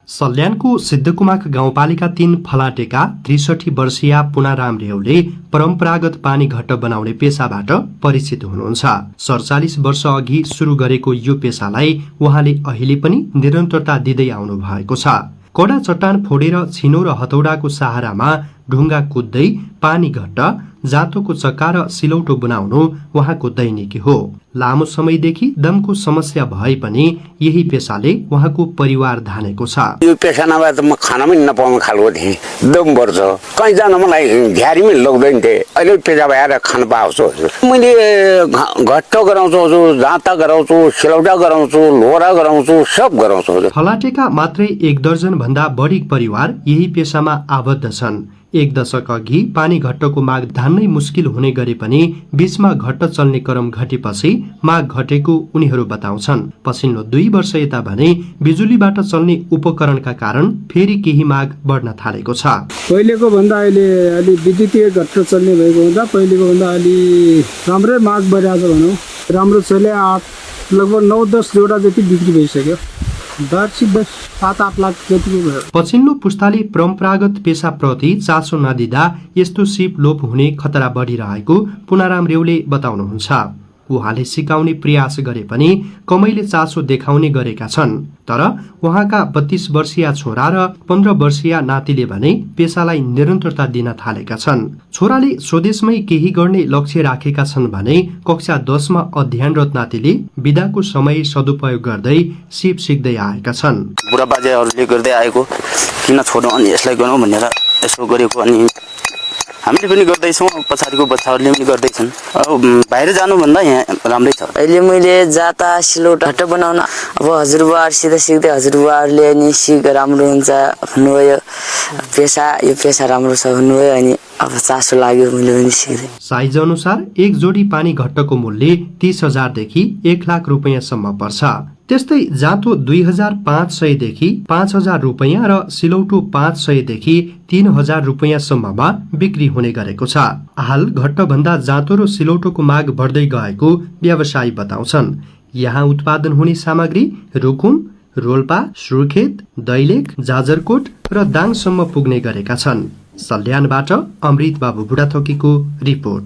सल्यानको सिद्धकुमाक गाउँपालिका 3 फलाटेका 63 वर्षीय पुनाराम रेउले परम्परागत पानी घट्ट बनाउने पेसाबाट परिचित हुनुहुन्छ। 47 वर्ष अघि सुरु गरेको यो पेसालाई उहाँले अहिले पनि निरन्तरता दिँदै आउनु भएको छ। कडा चट्टान फोडेर छिनो र हतौडाको सहारामा ढुङ्गा कुद्दै पानी घट्ट, जाँतोको चक्का र सिलौटो बनाउनु उहाँको दैनिकी हो। लामो समयदेखि दमको समस्या भए पनि यही पेसाले उहाँको परिवार धानेको छ। यो पेसा नभए त म खाना पनि नपाउने खालको थिएँ। दम पर्छ, कहीँ जान मलाई ध्यारी पनि लाग्दैन थिए। अहिले पेसा भएर खान पाउँछु। मैले घट्ट गराउँछु, जाँता गराउँछु, सिलौटा गराउँछु, लोरा गराउँछु, सब गराउँछु। फलाटेका मात्रै 1 दर्जन भन्दा बढी परिवार यही पेसामा आबद्ध छन्। 1 दशक अघि पानी घट्टको माग धान्नै मुस्किल हुने गरे पनि बीचमा घट्ट चल्ने क्रम घटेपछि माग घटेको उनीहरू बताउँछन्। पछिल्लो 2 वर्ष यता भने बिजुलीबाट चल्ने उपकरणका कारण फेरि केही माग बढ्न थालेको छ। पहिलेको भन्दा अहिले अलि विद्युतीय घट्ट चल्ने भएको हुँदा पहिलेको भन्दा अलि राम्रै माग बढिरहेको छ भनौँ। राम्रो चले लगभग 9-10 जोडा जति बिक्री भइसक्यो। 7-8 लाख जतिको भयो। पछिल्लो पुस्ताले परम्परागत पेसाप्रति चासो नदिँदा यस्तो सिप लोप हुने खतरा बढिरहेको पुनाराम रेउले बताउनुहुन्छ। उहाँले सिकाउने प्रयास गरे पनि कमैले चासो देखाउने गरेका छन्। तर उहाँका 32 वर्षीय छोरा र 15 वर्षीय नातिले भने पेसालाई निरन्तरता दिन थालेका छन्। छोराले स्वदेशमै केही गर्ने लक्ष्य राखेका छन् भने कक्षा 10 मा अध्ययनरत नातिले बिदाको समय सदुपयोग गर्दै सिप सिक्दै आएका छन्। बुढा बाजेहरूले गर्दै आएको किन छोड्नु अनि यसलाई गर्नु भनेर यसो गरेको अनि हामीले पनि गर्दैछौँ, पछाडिको बच्चाहरूले पनि गर्दैछन्। बाहिर जानुभन्दा यहाँ राम्रै छ। अहिले मैले जाता सिलौटा घट्ट बनाउन अब हजुरबासित सिक्दै हजुरबाहरूले अनि सिक राम्रो हुन्छ भन्नुभयो। यो पेसा राम्रो छ भन्नुभयो अनि अब चासो लाग्यो मैले पनि सिक्दै। साइज अनुसार 1 जोडी पानी घट्टको मूल्य 30,000 देखि 1 लाख रुपैयाँसम्म पर्छ। त्यस्तै जाँतो 2,500 देखि 5,000 रुपैयाँ र सिलौटो 500 देखि 3,000 रुपैयाँसम्ममा बिक्री हुने गरेको छ। हाल घट्ट भन्दा जाँतो र सिलौटोको माग बढ्दै गएको व्यवसायी बताउँछन्। यहाँ उत्पादन हुने सामग्री रुकुम, रोल्पा, सुर्खेत, दैलेख, जाजरकोट र दाङसम्म पुग्ने गरेका छन्। सल्यानबाट अमृत बाबु बुढाथोकीको रिपोर्ट।